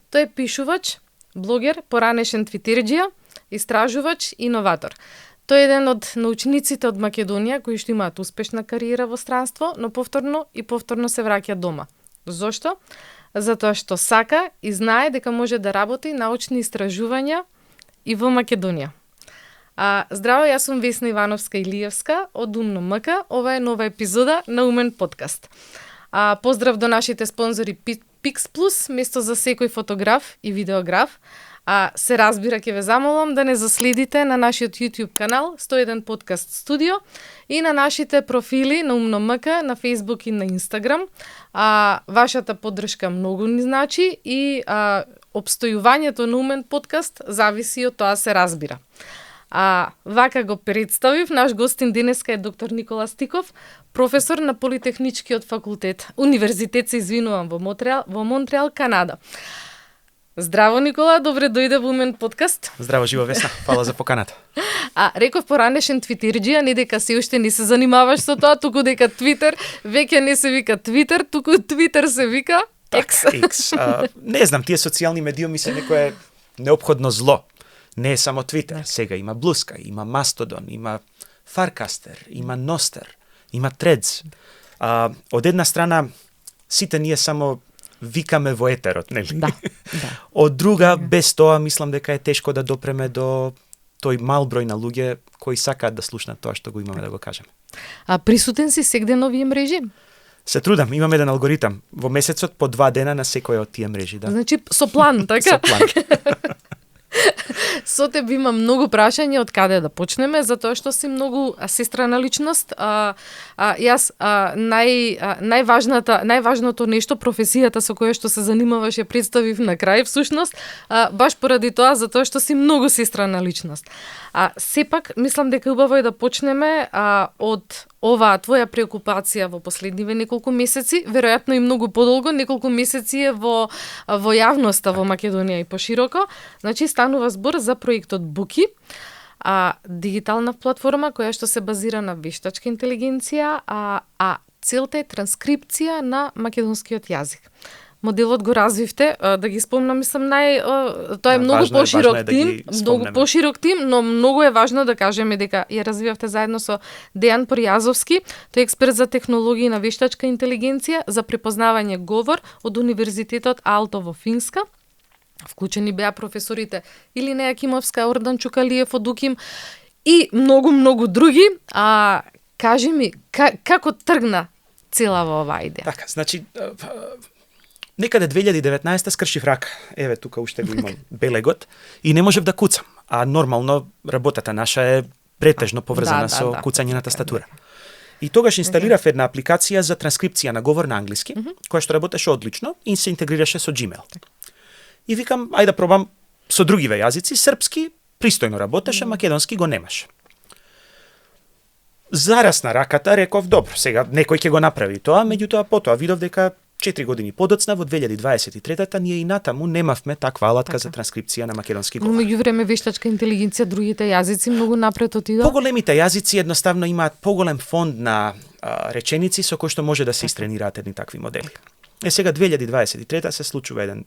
Тој е пишувач, блогер, поранешен твитерџија, истражувач, иноватор. Тој е еден од научниците од Македонија кои што имаат успешна кариера во странство, но повторно се враќа дома. Зошто? Затоа што сака и знае дека може да работи научни истражувања и во Македонија. Здраво, јас сум Весна Ивановска-Илиевска од Умно МК. Ова е нова епизода на Умен подкаст. Поздрав до нашите спонзори PixPlus, место за секој фотограф и видеограф. Се разбира, ќе ве замолам да не заследите на нашиот YouTube канал 101 подкаст студио и на нашите профили на Умно МК, на Facebook и на Instagram. Вашата поддршка многу ни значи и обстојувањето на Умен подкаст зависи од тоа, се разбира. Вака го представив, наш гостин денеска е доктор Никола Стиков, професор на Политехничкиот факултет, универзитет, се извинувам, во Монтреал, Канада. Здраво, Никола, добре дојде во Умен подкаст. Здраво, живо, Весна, фала за поканата. Реков поранешен твитерџија, не дека се уште не се занимаваш со тоа, туку дека Твитер, веќе не се вика Твитер, туку Твитер се вика X. X. Не знам, тие социјални медиуми се некое неопходно зло. Не е само Твитер, сега има Блуска, има Мастодон, има Фаркастер, има Ностер, има Threads. Од една страна, сите ние само викаме во етерот, нели? Да. Од друга, без тоа, мислам дека е тешко да допреме до тој мал број на луѓе кои сакаат да слушнат тоа што го имаме да го кажеме. Присутен си сегде на овие мрежи? Се трудам, имам еден алгоритам. Во месецот по 2 дена на секој од тие мрежи, да. Значи, со план, така? Со план. Со тебе има многу прашања од каде да почнеме, затоа што си многу сестрана личност. Јас најважното нешто, професијата со која што се занимаваш, ја представив на крај всушност, баш поради тоа, затоа што си многу сестрана личност. Сепак, мислам дека убаво е да почнеме од оваа твоја преокупација во последниве неколку месеци, веројатно и многу подолго, неколку месеци е во јавноста во Македонија и пошироко. Значи, станува збор за проектот Буки, дигитална платформа која што се базира на вештачка интелигенција, целта е транскрипција на македонскиот јазик. Моделот го развивте, да ги спомнам, мислам, тоа е многу поширок тим, многу поширок тим, но многу е важно да кажеме дека ја развивавте заедно со Дејан Порјазовски, тој е експерт за технологии на вештачка интелигенција за препознавање говор од Универзитетот Aalto во Финска. Вклучени беа професорите Илина Јакимовска, Ордан Чукалиев од УКИМ и многу други. Кажи ми, како тргна целава оваа идеја? Така, значи, некаде 2019 скршив рака. Еве, тука уште го имам белегот и не можев да куцам. Нормално работата наша е претежно поврзана со куцање на тастатура. И тогаш инсталирав една апликација за транскрипција на говор на англиски, која што работеше одлично и се интегрираше со Gmail. И викам, ајде да пробам со другиве јазици, српски пристојно работеше, македонски го немаше. Зарасна раката, реков, добро, сега некој ќе го направи тоа, меѓутоа потоа видов дека 4 години подоцна, во 2023-та, ние и натаму немавме таква алатка за транскрипција на македонски говор. Но меѓувреме вештачка интелигенција, другите јазици многу напред отидоа. Поголемите јазици едноставно имаат поголем фонд на реченици со кои што може да се истренираат едни такви модели. Сега 2023-та се случува еден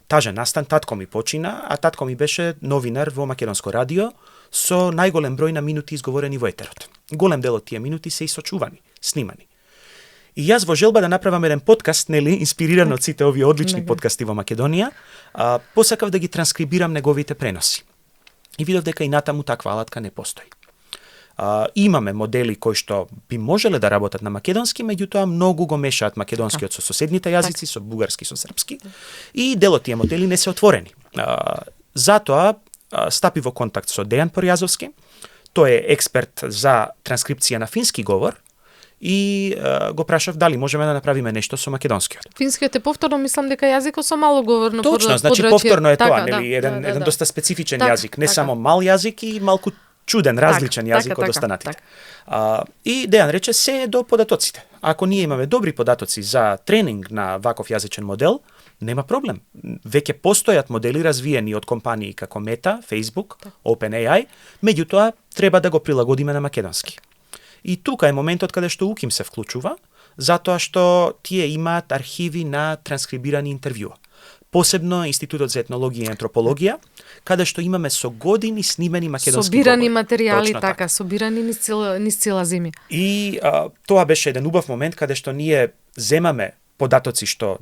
тажен настан, татко ми почина, а татко ми беше новинар во Македонско радио со најголем број на минути изговорени во етерот. Голем дел од тие минути се исочувани, снимани. И јас во желба да направам еден подкаст, нели, инспириран од сите овие одлични подкасти во Македонија, посакав да ги транскрибирам неговите преноси. И видов дека и натаму таква алатка не постои. Имаме модели кои што би можеле да работат на македонски, меѓутоа многу го мешаат македонскиот со соседните јазици, со бугарски, со српски, и дел од тие модели не се отворени. Затоа стапи во контакт со Дејан Порјазовски, тој е експерт за транскрипција на фински говор, и го прашав дали можеме да направиме нешто со македонскиот. Финскиот е повторно, мислам дека јазикот со мало говорно подрачје. Точно, значи повторно е тоа, нели, еден доста специфичен јазик, не само мал јазик и малку чуден, различен јазик од останатите. И Дејан рече, се е до податоците. Ако ние имаме добри податоци за тренинг на ваков јазичен модел, нема проблем. Веќе постојат модели развиени од компании како Meta, Facebook, OpenAI, меѓутоа треба да го прилагодиме на македонски. И тука е моментот каде што УКИМ се вклучува, затоа што тие имаат архиви на транскрибирани интервјуа. посебно Институтот за етнологија и антропологија, каде што имаме со години снимени македонски собирани говори. материјали, Точно така, собирани низ цела земја. И тоа беше еден убав момент каде што ние земаме податоци што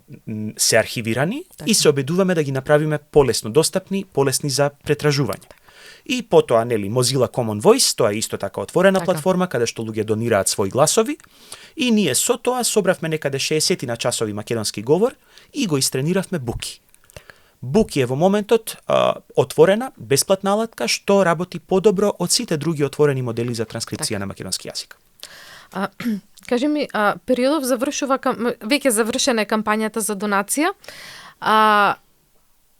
се архивирани и се обидуваме да ги направиме полесно достапни, полесни за претражување. И потоа, нели, Mozilla Common Voice, тоа е исто така отворена платформа каде што луѓе донираат своји гласови и ние со тоа собравме некаде 60 на часови македонски говор и го истрениравме Буки. Буки е во моментот отворена, бесплатна алатка што работи подобро од сите други отворени модели за транскрипција на македонски јазик. Кажи ми, периодов завршува, веќе завршена е кампањата за донација.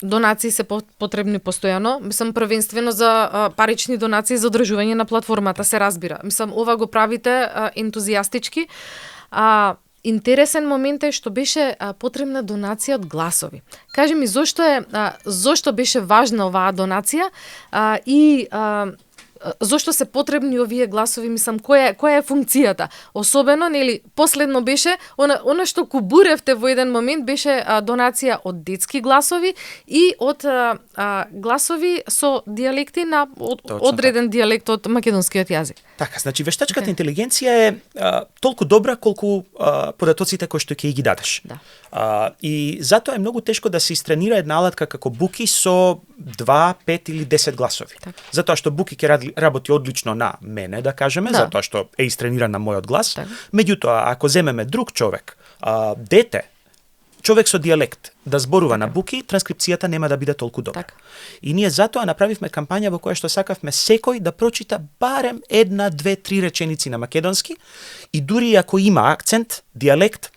Донации се потребни постојано. Мислам, првенствено за парични донации за одржување на платформата, се разбира. Мислам, ова го правите ентузијастички. Интересен момент е што беше потребна донација од гласови. Кажи ми, зошто беше важна оваа донација и зошто се потребни овие гласови, мислам, која е функцијата? Особено, нели, последно беше, она што кубуревте во еден момент беше донација од детски гласови и од гласови со дијалекти на одреден дијалект од македонскиот јазик. Така, значи вештачката интелигенција е толку добра колку податоците кои што ќе ги дадеш. Да. И затоа е многу тешко да се истренира една алатка како Буки со 2, 5 или 10 гласови. Так. Затоа што Буки ќе работи одлично на мене, да кажеме, затоа што е истрениран на мојот глас. Так. Меѓутоа, ако земеме друг човек, дете, човек со дијалект да зборува на Буки, транскрипцијата нема да биде толку добра. Так. И ние затоа направивме кампања во која што сакавме секој да прочита барем 1, 2, 3 реченици на македонски и дури ако има акцент, дијалект,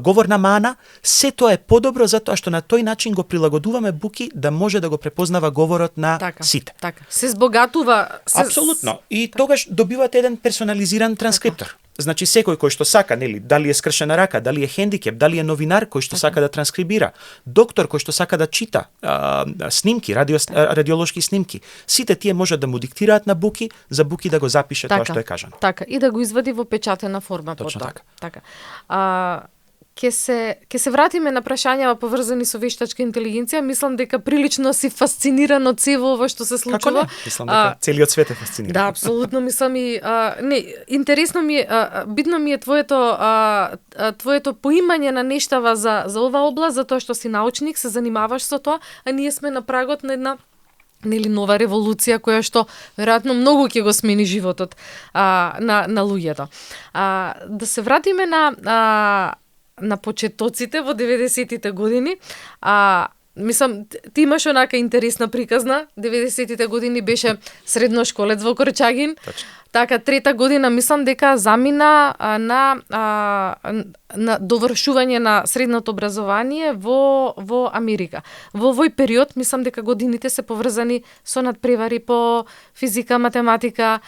говорна мана, се тоа е подобро затоа што на тој начин го прилагодуваме Буки да може да го препознава говорот на сите. Така. Се збогатува. Апсолутно. И тогаш добивате еден персонализиран транскриптор. Значи секој кој што сака, нели, дали е скршена рака, дали е хендикеп, дали е новинар кој што сака да транскрибира, доктор кој што сака да чита снимки, радиолошки снимки, сите тие можат да му диктираат на Буки, за Буки да го запише тоа што е кажано. Така, и да го извади во печатена форма. Точно потоа. така. Ке се вратиме на прашањава поврзани со вештачка интелигенција. Мислам дека прилично си фасциниран од сево ова што се случува. Како не? Мислам дека целиот свет е фасциниран. Да, апсолутно, мислам и интересно ми е, битно ми е твоето поимање на нештава за оваа област, затоа што си научник, се занимаваш со тоа, а ние сме на прагот на една нова револуција која што веројатно многу ќе го смени животот на луѓето. Да се вратиме на почетоците во 90-тите години. Мислам, ти имаш онака интересна приказна. 90-тите години беше средношколец во Корчагин. Точно. Така, трета година мислам дека замина на довршување на средното образование во Америка. Во овој период мислам дека годините се поврзани со надпревари по физика, математика.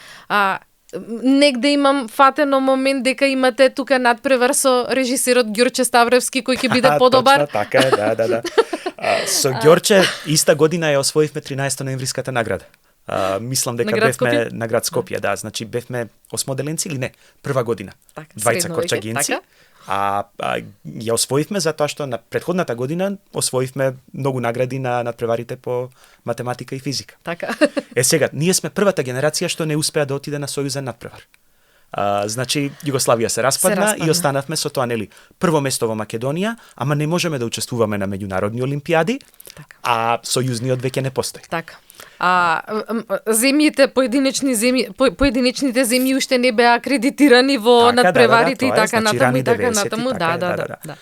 Негде имам фатено момент дека имате тука надпревар со режисерот Ѓорче Ставревски кој ќе биде подобар. Точно така е, да. Со Ѓорче иста година ја освоивме 13 ноемвриската награда. Мислам дека бевме на град Скопје, да, значи бевме осмоделенци или не, прва година. Така, двајца корчагинци. Ја освоивме затоа што на претходната година освоивме многу награди на надпреварите по математика и физика. Така. Сега, ние сме првата генерација што не успеа да отиде на сојузен надпревар. Значи, Југославија се распадна и останавме со тоа, нели, прво место во Македонија, ама не можеме да учествуваме на меѓународни олимпијади, така. А сојузниот веќе не постои. Така. Земјите, поединечните земји уште не беа акредитирани во надпреварите и така натаму и така натаму. Да.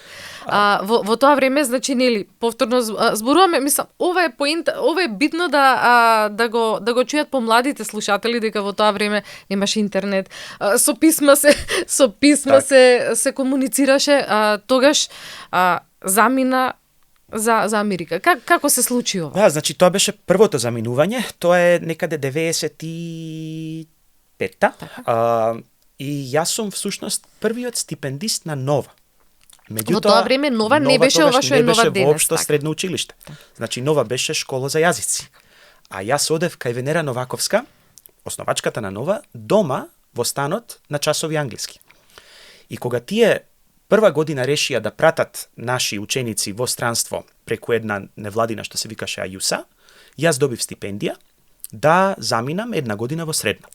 Во тоа време, значи, нели, повторно зборуваме, мислам, ова е битно да го чујат помладите слушатели дека во тоа време немаше интернет. Со писма се комуницираше, тогаш замина за Америка. Како се случи ова? Да, значи тоа беше првото заминување, тоа е некаде 95-та. И јас сум всушност првиот стипендист на Нова. Во тоа време Нова не беше ова што е Нова денес. Воопшто средно училиште. Значи Нова беше школа за јазици. А јас одев кај Венера Новаковска, основачката на Нова, дома во станот на часови англиски. И кога тие прва година решија да пратат наши ученици во странство преку една невладина што се викаше АЈУСА, јас добив стипендија да заминам една година во средна.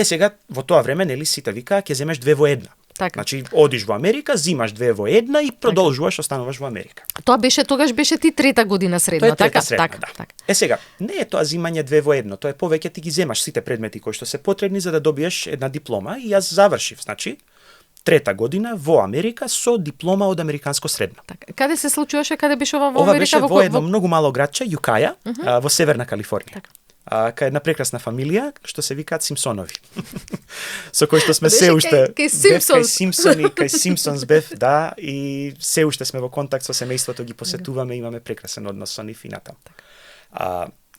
Сега, во тоа време, нели, сите викаа, ќе земеш 2 во 1. Така. Значи, одиш во Америка, зимаш 2 во 1 и продолжуваш, остануваш во Америка. Тогаш беше ти трета година средно, Тоа е трета така? средна, така, да. така. Сега, не е тоа зимање 2 во 1, тоа е повеќе ти ги земаш сите предмети кои што се потребни за да добиеш една диплома и јас завршив, значи, трета година во Америка со диплома од американско средно. Така. Каде се случуваше, каде беше ова во Ова Америка? беше во едно многу мало градче, Јукаја, во Северна Калифорнија. Така. Кај една прекрасна фамилија, што се викаат Симпсонови. Со кој што сме Беше се уште... кај бев Симпсонс. Кај Симпсони, кај Симпсонс бев, да, и се уште сме во контакт со семејството, ги посетуваме, имаме прекрасен однос со нив и натаму.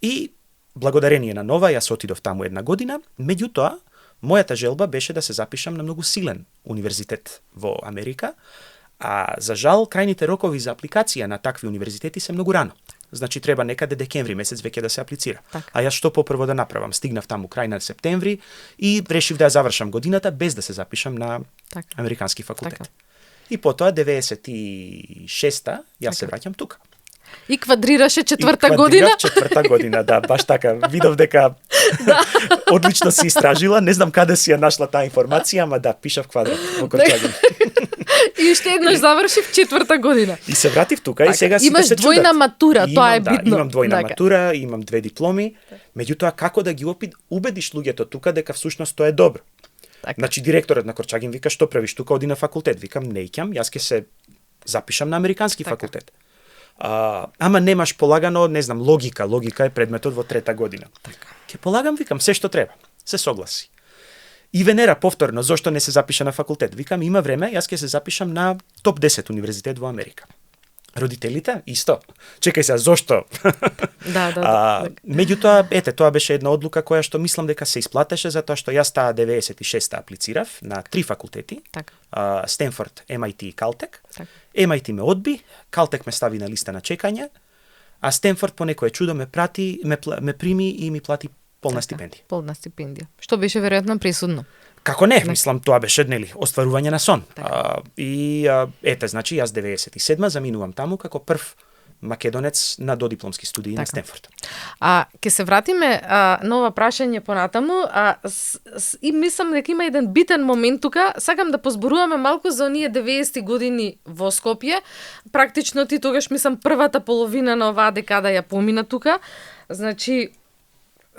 И благодарение на Нова, јас отидов таму една година, меѓутоа, мојата желба беше да се запишам на многу силен универзитет во Америка, а за жал, крајните рокови за апликација на такви универзитети се многу рано. Значи, треба некаде декември месец веќе да се аплицира. Така. А јас што попрво да направам? Стигнав таму крај на септември и решив да ја завршам годината без да се запишам на Така. Американски факултет. Така. И потоа, 96-та, јас се враќам тука. И квадрираше И четврта квадрирав година. четврта година, да, баш така. Видов дека одлично си истражила, не знам каде си ја нашла таа информација, ама да, пишав квадрат во Корчагин. И уште еднаш завршив четврта година. И се вратив тука и сега сите Имаш се чудат. двојна матура, тоа е Имам, битно. Да, имам двојна Така. матура, имам 2 дипломи, меѓутоа како да ги убедиш луѓето тука дека всушност тоа е добро. Така. Значи директорот на Корчагин вика што правиш тука, оди на факултет. Викам не ќам, јас ќе се запишам на американски Така. факултет. Ама немаш полагано, не знам, логика е предметот во трета година. Така. Ќе полагам, викам, се што треба. Се согласи. И Венера повторно, зошто не се запиша на факултет? Викам, има време, јас ќе се запишам на топ 10 универзитет во Америка. Родителите исто. Чекај се, зошто? Да. Меѓутоа, ете, тоа беше една одлука која што мислам дека се исплатеше затоа што јас таа 96-та аплицирав на 3 факултети. Така. Стенфорд, MIT и Калтек. Така. MIT ме одби, Калтек ме стави на листа на чекање, а Стенфорд по некое чудо ме прими и ми плати полна стипендија. Полна стипендија. Што беше веројатно пресудно. Како не, мислам, тоа беше, нели, остварување на сон. Така. Ете, значи, јас 97-ма заминувам таму како прв македонец на додипломски студии на Стенфорд. Ќе се вратиме на ова прашање понатаму, и мислам дека има еден битен момент тука. Сакам да позборуваме малку за оние 90-ти години во Скопје. Практично ти тогаш, мислам, првата половина на оваа декада ја помина тука. Значи,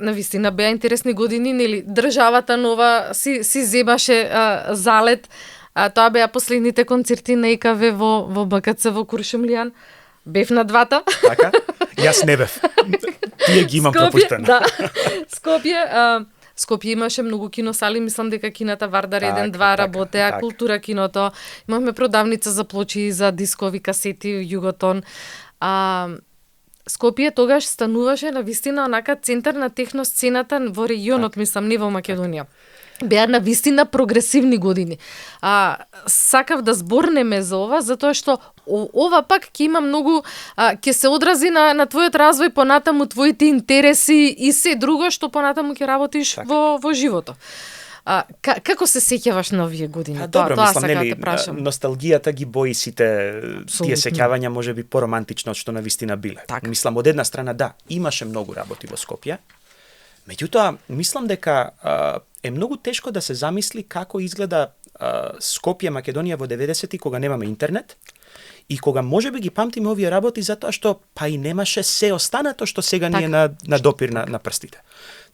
навистина беа интересни години, нели, државата нова си зебаше залет. Тоа беа последните концерти на ИКВ во БКЦ во Куршумлијан. Бев на двата. Така? Јас не бев. Тие ги имам пропуштено. Да. Скопје имаше многу киносали, мислам дека кината Вардар 1-2 работеа, Култура киното, имавме продавница за плочи, за дискови касети, Југотон. Скопје тогаш стануваше на вистина онака центар на техносцената во регионот, мислам, не во Македонија. Беа на вистина прогресивни години. Сакав да зборнеме за ова, затоа што ова пак ќе има многу, ќе се одрази на твојот развој понатаму, твоите интереси и се друго што понатаму ќе работиш во животот. Како се сеќаваш на овие години? Добро, тоа мислам, сакам да нели, те прашам. носталгијата ги бои сите тие сеќавања, може би поромантично од што на вистина биле. Так. Мислам, од една страна, да, имаше многу работи во Скопје, меѓутоа, мислам дека е многу тешко да се замисли како изгледа Скопје, Македонија во 90-ти, кога немаме интернет, и кога може би ги памтиме овие работи затоа што па и немаше се останато што сега ни е на допир на прстите.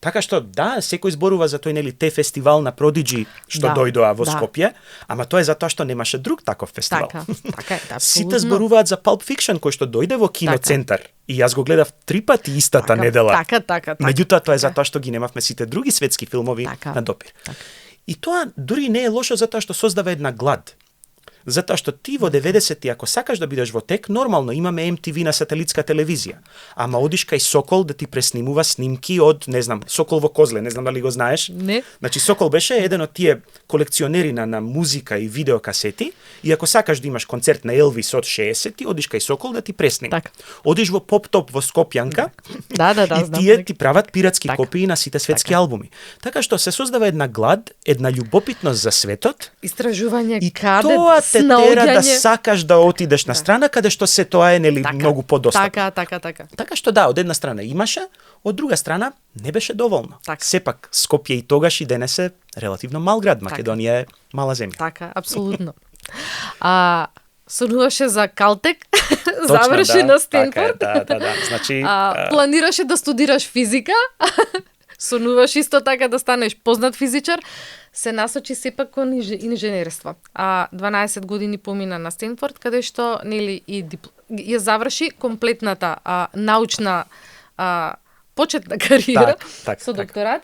Така што да, секој зборува за тој нели те фестивал на продиджи што дојдоа во Скопје, ама тоа е затоа што немаше друг таков фестивал. Така е, да, сите зборуваат за Pulp Fiction кој што дојде во киноцентар и јас го гледав 3 пати истата недела. Така. Меѓутоа тоа е затоа што ги немавме сите други светски филмови на допир. И тоа дури не е лошо затоа што создава една глад. Затоа што ти во 90-ти, ако сакаш да бидеш во тек, нормално имаме MTV на сателитска телевизија. Ама одиш кај Сокол да ти преснимува снимки од, не знам, Сокол во Козле, не знам дали го знаеш. Не. Значи Сокол беше еден од тие колекционери на музика и видеокасети, и ако сакаш да имаш концерт на Елвис од 60-ти, одиш кај Сокол да ти преснима. Така. Одиш во Поп-Топ во Скопјанка, Да, и знам. тие ти прават пиратски Така. копии на сите светски албуми. Така што се создава една глад, една љубопитност за светот, Истражување и каде, тоа те тера да снаоѓање. сакаш да отидеш на страна каде што се тоа е нели многу подостапно. Така. Така што да, од една страна имаше, од друга страна не беше доволно. Така. Сепак Скопје и тогаш и денес е релативно мал град, Македонија е мала земја. Така, апсолутно. Сонуваше за Калтек, Точно, заврши на Стенфорд. Така е, да. Значи, Планираше да студираш физика, сонуваш исто така да станеш познат физичар, се насочи сепак кон инженерство. 12 години помина на Стенфорд, каде што нели и ја заврши комплетната научна почетна кариера со докторат.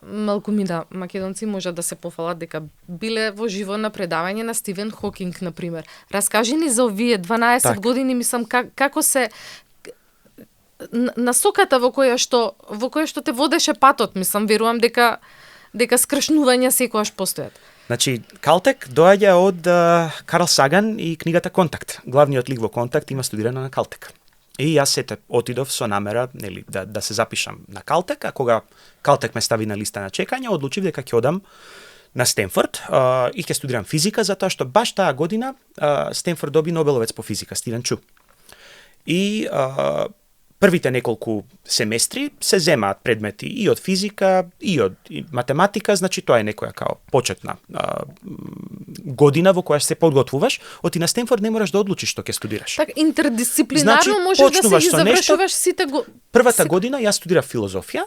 Малкумина македонци може да се пофалат дека биле во живо на предавање на Стивен Хокинг, например. Раскажи ни за овие 12 години, мислам, како се насоката во која што те водеше патот, мислам, верувам дека скршнувања секогаш постојат. Значи, Калтек доаѓа од Карл Саган и книгата Контакт. Главниот лик во Контакт има студирано на Калтек. И јас сете отидов со намера, нели, да се запишам на Калтек, а кога Калтек ме стави на листа на чекање, одлучив дека ќе одам на Стенфорд и ќе студирам физика, затоа што баш таа година Стенфорд доби Нобеловец по физика, Стивен Чу. И првите неколку семестри се земаат предмети и од физика, и од математика, значи тоа е некоја као почетна година во која се подготвуваш, оти на Стенфорд не мораш да одлучиш што ќе студираш. Така, интердисциплинарно Значи, можеш да се почнуваш ги со нешто, завршуваш сите Првата година јас студирав филозофија,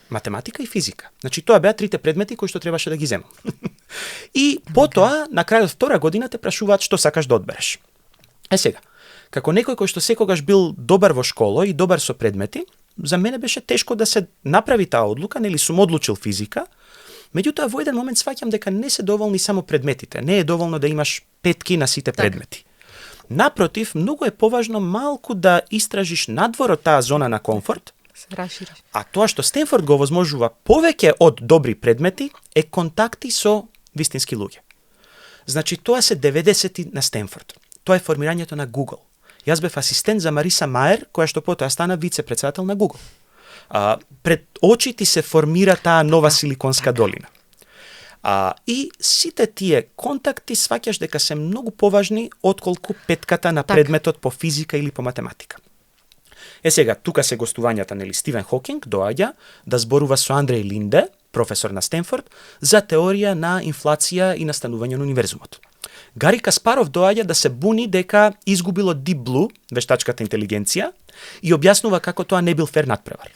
математика и физика. Значи тоа беа трите предмети кои што требаше да ги земам. И потоа, на крајот втора година те прашуваат што сакаш да одбереш. Сега, како некој кој што секогаш бил добар во школа и добар со предмети, за мене беше тешко да се направи таа одлука, нели сум одлучил физика, меѓутоа во еден момент сваќам дека не се доволни само предметите, не е доволно да имаш петки на сите предмети. Напротив, многу е поважно малку да истражиш надвор од таа зона на комфорт, а тоа што Стенфорд го возможува повеќе од добри предмети е контакти со вистински луѓе. Значи, тоа се 90-ти на Стенфорд. Тоа е формирањето на Google. Јас бев асистент за Мариса Маер, која што потоа стана вице-председател на Google. Пред очите се формира таа нова Силиконска долина. И сите тие контакти сваќаш дека се многу поважни отколку петката на предметот по физика или по математика. Сега, тука се гостувањата, нели, Стивен Хокинг доаѓа да зборува со Андреј Линде, професор на Стенфорд, за теорија на инфлација и настанување на универзумот. Гари Каспаров доаѓа да се буни дека изгубило Deep Blue, вештачката интелигенција, и објаснува како тоа не бил фер надпревар.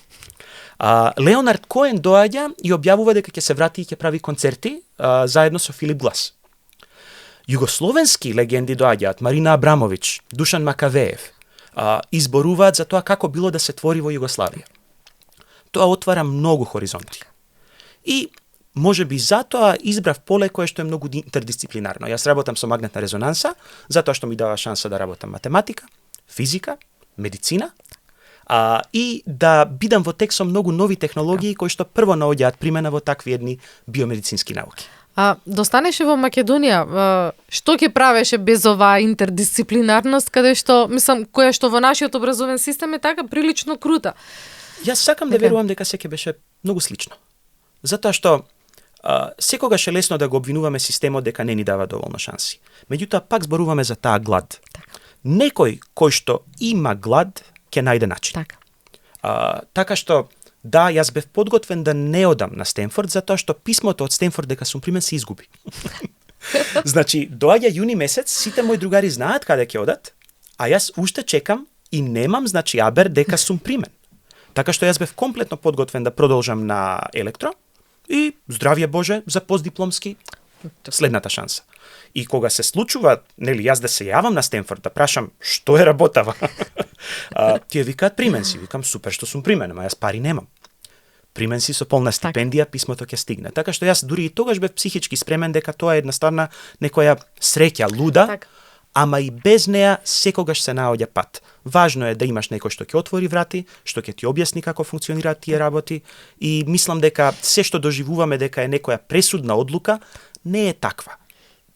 Леонард Коен доаѓа и објавува дека ќе се врати и ќе прави концерти заедно со Филип Глас. Југословенски легенди доаѓаат, Марина Абрамовиќ, Душан Макавеев, изборуваат за тоа како било да се твори во Југославија. Тоа отвара многу хоризонти. И може би затоа избрав поле кое што е многу интердисциплинарно. Јас работам со магнетна резонанса, затоа што ми дава шанса да работам математика, физика, медицина, и да бидам во тек со многу нови технологии кои што прво наоѓаат примена во такви едни биомедицински науки. Достанеше во Македонија, што ќе правеше без оваа интердисциплинарност, каде што, мислам, која што во нашиот образовен систем е така прилично крута? Јас сакам да верувам дека се ќе беше многу слично. Затоа што секогаш е лесно да го обвинуваме системот дека не ни дава доволно шанси. Меѓутоа пак зборуваме за таа глад. Некој кој што има глад ќе најде начин. Така што да, јас бев подготвен да не одам на Стенфорд затоа што писмото од Стенфорд дека сум примен се изгуби. Значи, доаѓа јуни месец, сите мои другари знаат каде ќе одат, а јас уште чекам и немам, значи, абер дека сум примен. Така што јас бев комплетно подготвен да продолжам на електро и здравје Боже за постдипломски следната шанса. И кога се случува, нели, јас да се јавам на Стенфорд, да прашам што е работава, тие викаат примен си, викам супер што сум примен, ама јас пари немам. Примен си со полна стипендија, писмото ќе стигне. Така што јас дури и тогаш бев психички спремен дека тоа е едноставна некоја среќа луда, ама и без неа секогаш се наоѓа пат. Важно е да имаш некој што ќе отвори врати, што ќе ти објасни како функционираат тие работи и мислам дека се што доживуваме дека е некоја пресудна одлука, не е таква.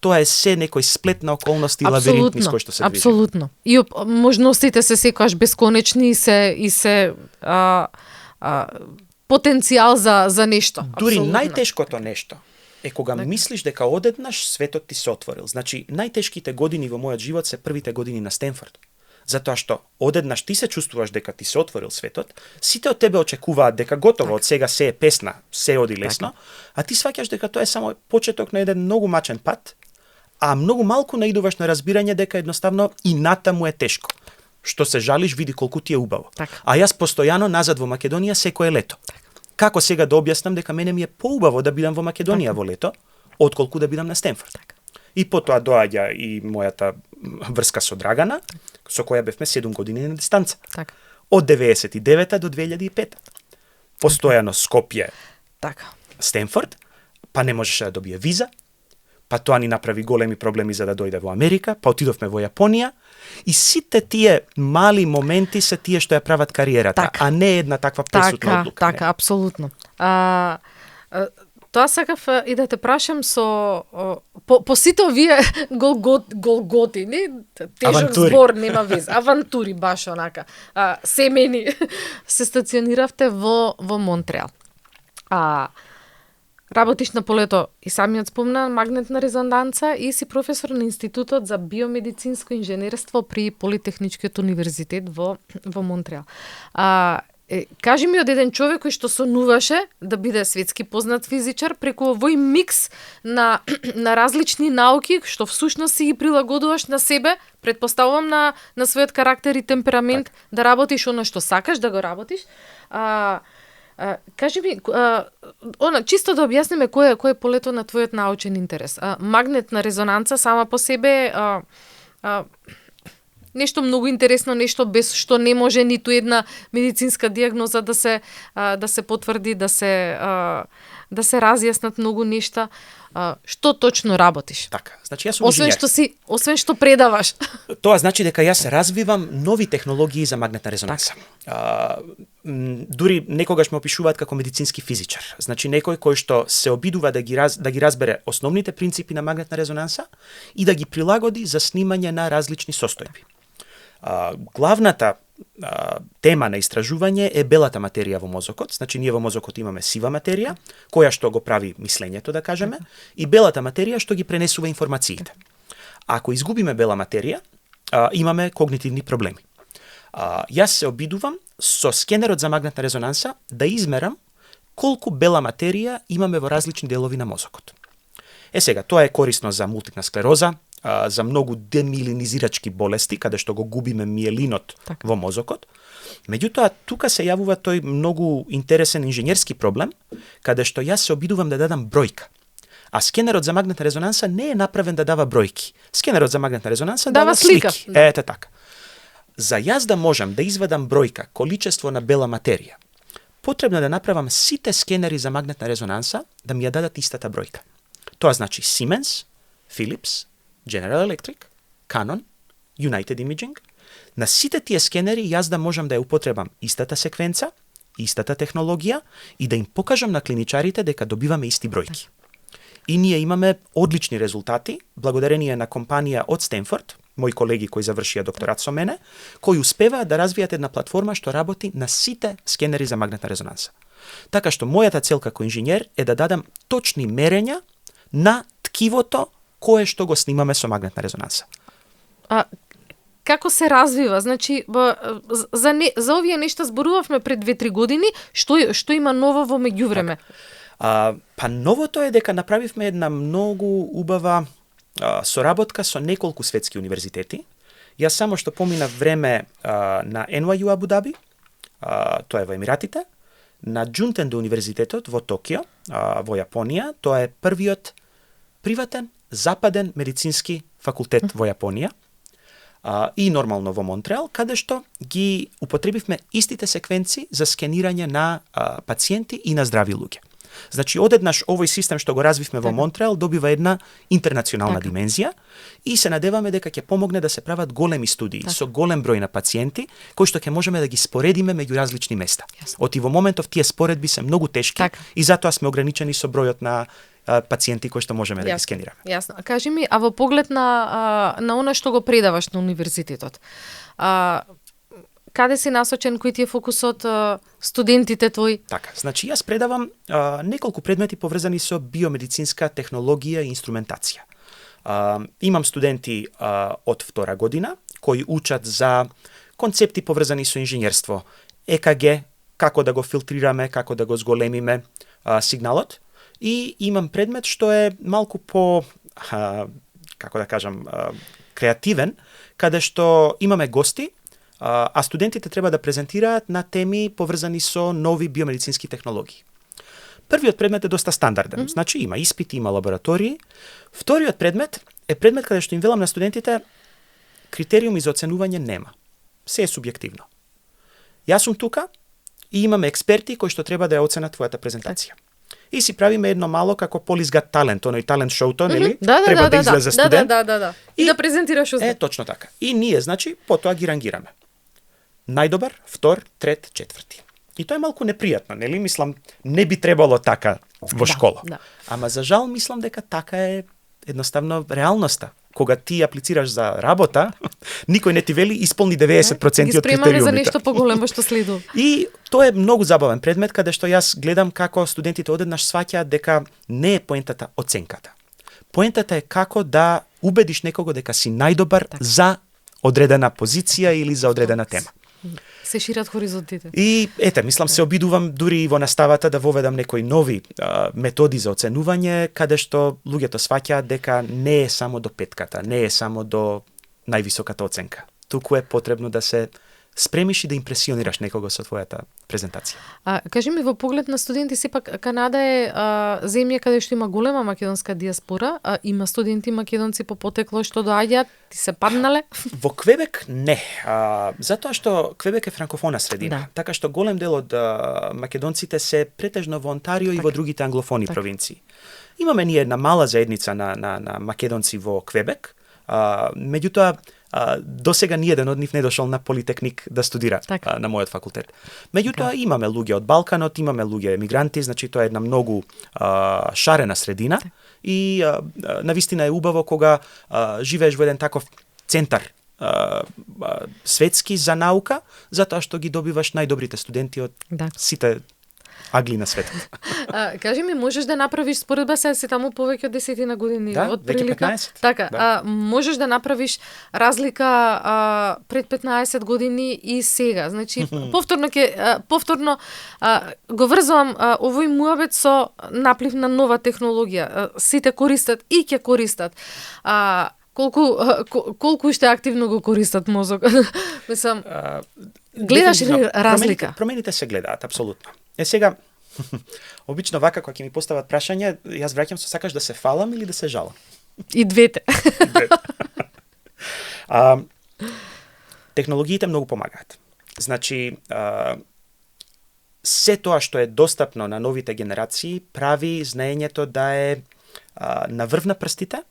Тоа е се некој сплет на околности и лавиринт низ кој што се движи. Апсолутно. И можностите се секогаш бесконечни и се потенцијал за нешто. Дури најтешкото нешто е кога мислиш дека одеднаш светот ти се отворил. Значи, најтешките години во мојот живот се првите години на Стенфорд. Затоа што одеднаш ти се чувствуваш дека ти се отворил светот, сите од тебе очекуваат дека готово, од сега се е песна, се оди лесно, а ти сваќаш дека тоа е само почеток на еден многу мачен пат, а многу малку наидуваш на разбирање дека едноставно и натаму е тешко. Што се жалиш, види колку ти е убаво. А јас постојано назад во Македонија секое лето. Како сега да објаснам дека мене ми е поубаво да бидам во Македонија во лето, отколку да бидам на Стенфорд. И потоа доаѓа и мојата врска со Драгана, со која бевме 7 години на дистанца. Од 99 до 2005. Постојано Скопје, Стенфорд, па не можеше да добие виза, па тоа ни направи големи проблеми за да дојде во Америка, па отидовме во Јапонија, и сите тие мали моменти се тие што ја прават кариерата, а не една таква пресудна одлука. Така, апсолутно. Тоа сакав и да те прашам по сите овие голготини, тежок збор, нема веза, авантури баш онака, семени, се стациониравте во Монтреал. Работиш на полето и самиот спомна магнетна резонанца и си професор на Институтот за биомедицинско инженерство при Политехничкиот универзитет во Монтреал. Кажи ми од еден човек кој што сонуваше да биде светски познат физичар преку овој микс на различни науки што всушност си ги прилагодуваш на себе, предпоставувам на својот карактер и темперамент, да работиш она што сакаш да го работиш. Кажи ми, чисто да објасниме кој е полето на твојот научен интерес. Магнетна резонанца сама по себе нешто многу интересно, нешто без што не може ниту една медицинска дијагноза да се потврди, да се разјаснат многу нешта. Што точно работиш? Така, значи јас сум инженер. Освен што предаваш. Тоа значи дека јас развивам нови технологии за магнетна резонанца. Дури некогаш ме опишуваат како медицински физичар. Значи некој кој што се обидува да ги разбере основните принципи на магнетна резонанца и да ги прилагоди за снимање на различни состојби. Главната тема на истражување е белата материја во мозокот. Значи ние во мозокот имаме сива материја, која што го прави мислењето, да кажеме, и белата материја што ги пренесува информациите. Ако изгубиме бела материја, имаме когнитивни проблеми. Јас се обидувам со скенерот за магнетна резонанса да измерам колку бела материја имаме во различни делови на мозокот. Сега, тоа е корисно за мултипна склероза, за многу демилинизирачки болести, каде што го губиме миелинот во мозокот. Меѓутоа, тука се јавува тој многу интересен инженерски проблем, каде што јас се обидувам да дадам бројка. А скенерот за магнетна резонанса не е направен да дава бројки. Скенерот за магнетна резонанса дава слика. Ете така. За јас да можам да извадам бројка, количество на бела материја, потребно да направам сите скенери за магнетна резонанса да ми ја дадат истата бројка. Тоа значи Siemens, Philips, General Electric, Canon, United Imaging. На сите тие скенери јас да можам да ја употребам истата секвенца, истата технологија и да им покажам на клиничарите дека добиваме исти бројки. И ние имаме одлични резултати, благодарение на компанија од Стенфорд, мои колеги кои завршија докторат со мене, кои успеваат да развијат една платформа што работи на сите скенери за магнетна резонанса. Така што мојата цел како инженер е да дадам точни мерења на ткивото кое што го снимаме со магнетна резонанса. Како се развива? Значи, за овие нешта зборувавме пред 2-3 години, што има ново во меѓувреме? Па новото е дека направивме една многу убава соработка со неколку светски универзитети. Јас само што поминав време на NYU Абу Даби, тоа е во Емиратите, на Џунтендо универзитетот во Токио, во Јапонија, тоа е првиот приватен западен медицински факултет во Јапонија. и нормално во Монтреал, каде што ги употребивме истите секвенци за скенирање на пациенти и на здрави луѓе. Значи, одеднаш овој систем што го развивме во Монтреал добива една интернационална димензија и се надеваме дека ќе помогне да се прават големи студии со голем број на пациенти, кои што ќе можеме да ги споредиме меѓу различни места. Оти во моментов тие споредби се многу тешки и затоа сме ограничени со бројот на пациенти кои што можеме да ги скенираме. Јасно. Кажи ми, а во поглед на она што го предаваш на универзитетот, каде си насочен, кој ти е фокусот, студентите твои? Така, значи јас предавам неколку предмети поврзани со биомедицинска технологија и инструментација. Имам студенти од втора година кои учат за концепти поврзани со инженерство, ЕКГ, како да го филтрираме, како да го зголемиме сигналот, и имам предмет што е малку по како да кажам креативен, каде што имаме гости, а студентите треба да презентираат на теми поврзани со нови биомедицински технологии. Првиот предмет е доста стандарден, значи има испити, има лаборатории. Вториот предмет е предмет каде што им велам на студентите критериуми за оценување нема. Се е субјективно. Јас сум тука и имаме експерти кои што треба да ја оценат твојата презентација. И си правиме едно мало како Police Got Talent, оној талент шоуто, нели? Треба да излезе студент. Да. И да презентираш устав. Точно така. И ние, значи, потоа ги рангираме. Најдобар, втор, трет, четврти. И тоа е малку непријатно, нели? Мислам, не би требало така во школа. Ама за жал мислам дека така е едноставно реалноста. Кога ти аплицираш за работа, никој не ти вели исполни 90% од критериумите. Ги спремаме за нешто поголемо што следува. И тоа е многу забавен предмет, каде што јас гледам како студентите одеднаш сваќаат дека не е поентата оценката. Поентата е како да убедиш некого дека си најдобар за одредена позиција или за одредена тема. Се шират хоризонтите. И мислам се обидувам дури и во наставата да воведам некои нови методи за оценување, каде што луѓето сваќаат дека не е само до петката, не е само до највисоката оценка. Туку е потребно да се спремиш и да импресионираш некого со твојата презентација. Кажи ми, во поглед на студенти, сепак Канада е земја каде што има голема македонска диаспора, има студенти македонци по потекло што доаѓаат, ти се паднале? Во Квебек не, затоа што Квебек е франкофона средина, така што голем дел од македонците се претежно во Онтарио и во другите англофони провинции. Имаме ние една мала заедница на македонци во Квебек, меѓутоа до сега ниеден од нив не дошол на Политехник да студира на мојот факултет. Меѓутоа имаме луѓе од Балканот, имаме луѓе емигранти, значи тоа е една многу шарена средина и навистина е убаво кога живееш во еден таков центар светски за наука, затоа што ги добиваш најдобрите студенти од сите агли на светот. Кажи ми, можеш да направиш споредба, сега си таму повеќе од 10 години, од прилика. Веќе 15. Така, можеш да направиш разлика пред 15 години и сега. Значи, повторно го врзувам овој муабет со наплив на нова технологија. Сите користат и ќе користат. Колку уште активно го користат мозок? Мислам, гледаш ли разлика? Промените се гледаат, апсолутно. Сега, обично вака, кога ќе ми постават прашање, јас враќам со сакаш да се фалам или да се жалам? И двете. Технологиите многу помагаат. Значи, се тоа што е достапно на новите генерации прави знаењето да е на врв на прстите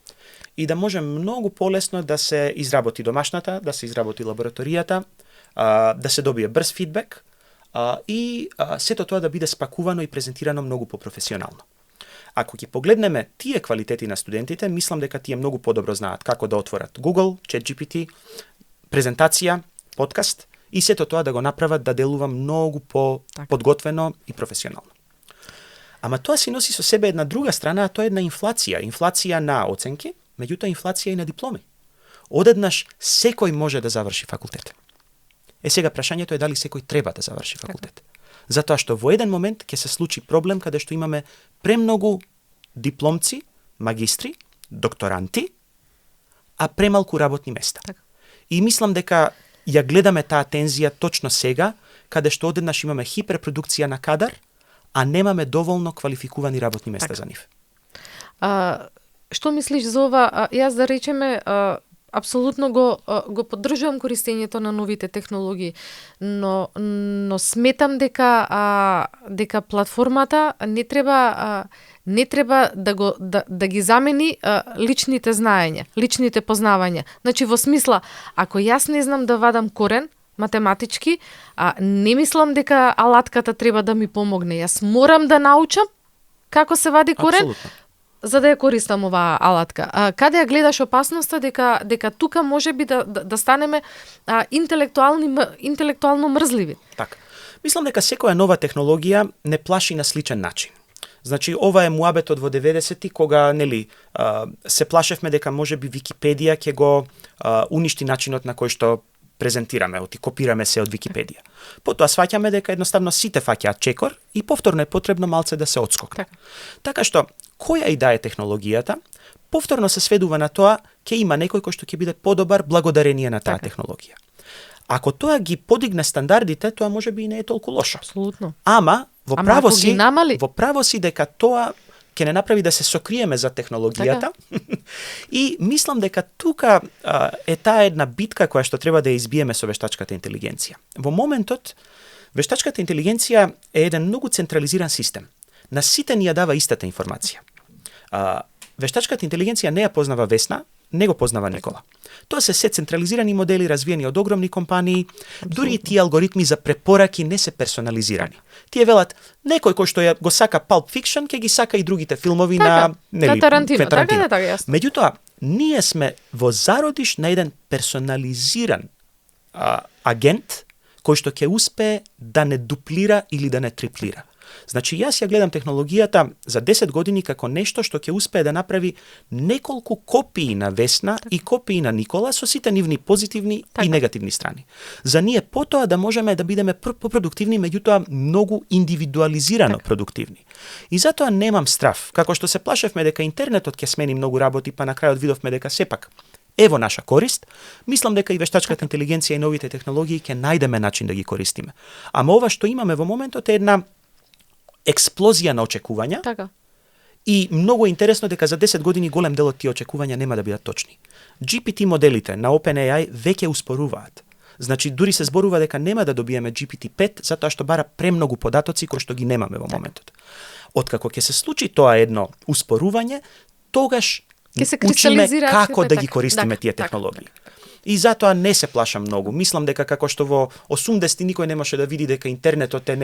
и да може многу полесно да се изработи домашната, да се изработи лабораторијата, да се добие брз фидбек, и сето тоа да биде спакувано и презентирано многу попрофесионално. Ако ќе погледнеме тие квалитети на студентите, мислам дека тие многу подобро знаат како да отворат Google, ChatGPT, презентација, подкаст и сето тоа да го направат да делува многу подготвено и професионално. Ама тоа си носи со себе една друга страна, а тоа е една инфлација на оценки, меѓутоа инфлација и на дипломи. Одеднаш секој може да заврши факултет. Сега прашањето е дали секој треба да заврши факултет. Затоа што во еден момент ќе се случи проблем каде што имаме премногу дипломци, магистри, докторанти, а премалку работни места. И мислам дека ја гледаме таа тензија точно сега, каде што одеднаш имаме хиперпродукција на кадар, а немаме доволно квалификувани работни места за нив. Што мислиш за ова? Јас да речеме, апсолутно го поддржувам користењето на новите технологии, но сметам дека платформата не треба да ги замени личните знаења, личните познавања. Значи во смисла, ако јас не знам да вадам корен математички, не мислам дека алатката треба да ми помогне. Јас морам да научам како се вади корен. Апсолутно. За да ја користам оваа алатка. Каде ја гледаш опасноста дека тука можеби да станеме интелектуално мрзливи? Така. Мислам дека секоја нова технологија не плаши на сличен начин. Значи, ова е муабетот во 90-ти, кога, се плашевме дека можеби Википедија ќе го уништи начинот на кој што презентираме, копираме се од Википедија. Потоа сваќаме дека едноставно сите фаќаат чекор и повторно е потребно малце да се одскокне. Така што, која и да е технологијата, повторно се сведува на тоа ќе има некој кој што ќе биде подобар благодарение на таа технологија. Ако тоа ги подигне стандардите, тоа можеби и не е толку лошо. Апсолутно. Ама во право си дека тоа ќе не направи да се сокриеме за технологијата. И мислам дека тука е таа една битка која што треба да ја избиеме со вештачката интелигенција. Во моментот, вештачката интелигенција е еден многу централизиран систем. На сите ни ја дава истата информација. Вештачката интелигенција не ја познава Весна, не го познава Никола. Тоа се централизирани модели развиени од огромни компании, дури и тие алгоритми за препораки не се персонализирани. Тие велат, некој кој што го сака Pulp Fiction, ќе ги сака и другите филмови на Тарантино. Така, Меѓутоа, ние сме во зародиш на еден персонализиран агент кој што ќе успее да не дуплира или да не триплира. Значи, јас ја гледам технологијата за 10 години како нешто што ќе успее да направи неколку копии на Весна и копии на Никола со сите нивни позитивни и негативни страни. За ние потоа да можеме да бидеме продуктивни, меѓутоа многу индивидуализирано продуктивни. И затоа немам страв. Како што се плашевме дека интернетот ќе смени многу работи, па на крајот видовме дека сепак ево наша корист, мислам дека и вештачката интелигенција и новите технологии ќе најдеме начин да ги користиме. Ама ова што имаме во моментот е една експлозија на очекувања. Така. И многу е интересно дека за 10 години голем дел од тие очекувања нема да бидат точни. GPT моделите на OpenAI веќе успоруваат. Значи, дури се зборува дека нема да добиеме GPT-5 затоа што бара премногу податоци кои што ги немаме во моментот. Откако ќе се случи тоа едно успорување, тогаш учиме како да ги користиме тие технологии. И затоа не се плашам многу. Мислам дека како што во 80-ти никој не може да види дека интернетот е,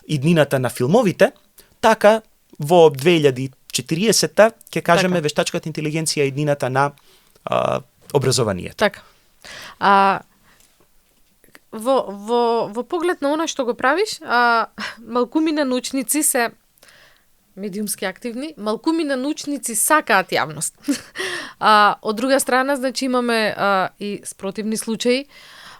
иднината на филмовите, така во 2040-та ќе кажеме вештачката интелигенција е иднината на образованието. Така. Во поглед на она што го правиш, малкумина научници се медиумски активни, малкумина научници сакаат јавност. Од друга страна, значи имаме и спротивни случаи.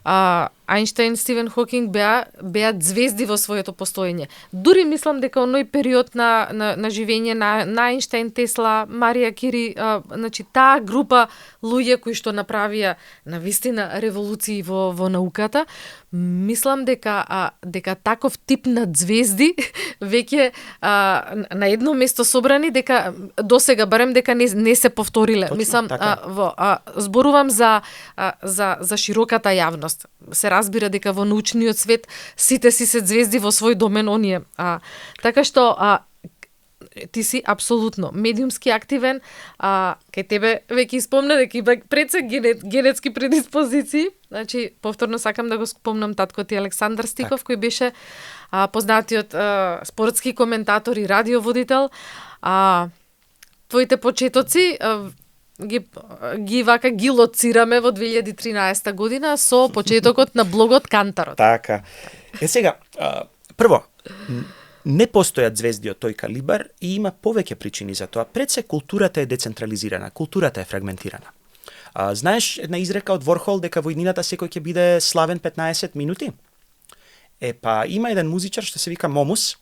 Ајнштајн, Стивен Хокинг беа звезди во своето постоење. Дури мислам дека оној период на живење на Ајнштајн, Тесла, Марија Кири, значи таа група луѓе кои што направија навистина револуции во науката, мислам дека таков тип на звезди веќе на едно место собрани, дека досега барем дека не се повториле. Точно, мислам така. зборувам за широката јавност. Се разбира дека во научниот свет сите си се звезди во свој домен оние. Така што ти си апсолутно медиумски активен, кај тебе веќе спомна дека има пред се генетски предиспозиции. Значи, повторно сакам да го спомнам таткот ти Александар Стиков, кој беше познатиот спортски коментатор и радиоводител. Твоите почетоци ги лоцираме во 2013 година со почетокот на блогот Кантарот. Така. Сега, прво, не постојат звезди од тој калибар и има повеќе причини за тоа. Пред се културата е децентрализирана, културата е фрагментирана. Знаеш една изрека од Ворхол дека во иднината секој ќе биде славен 15 минути? Па има еден музичар што се вика Момус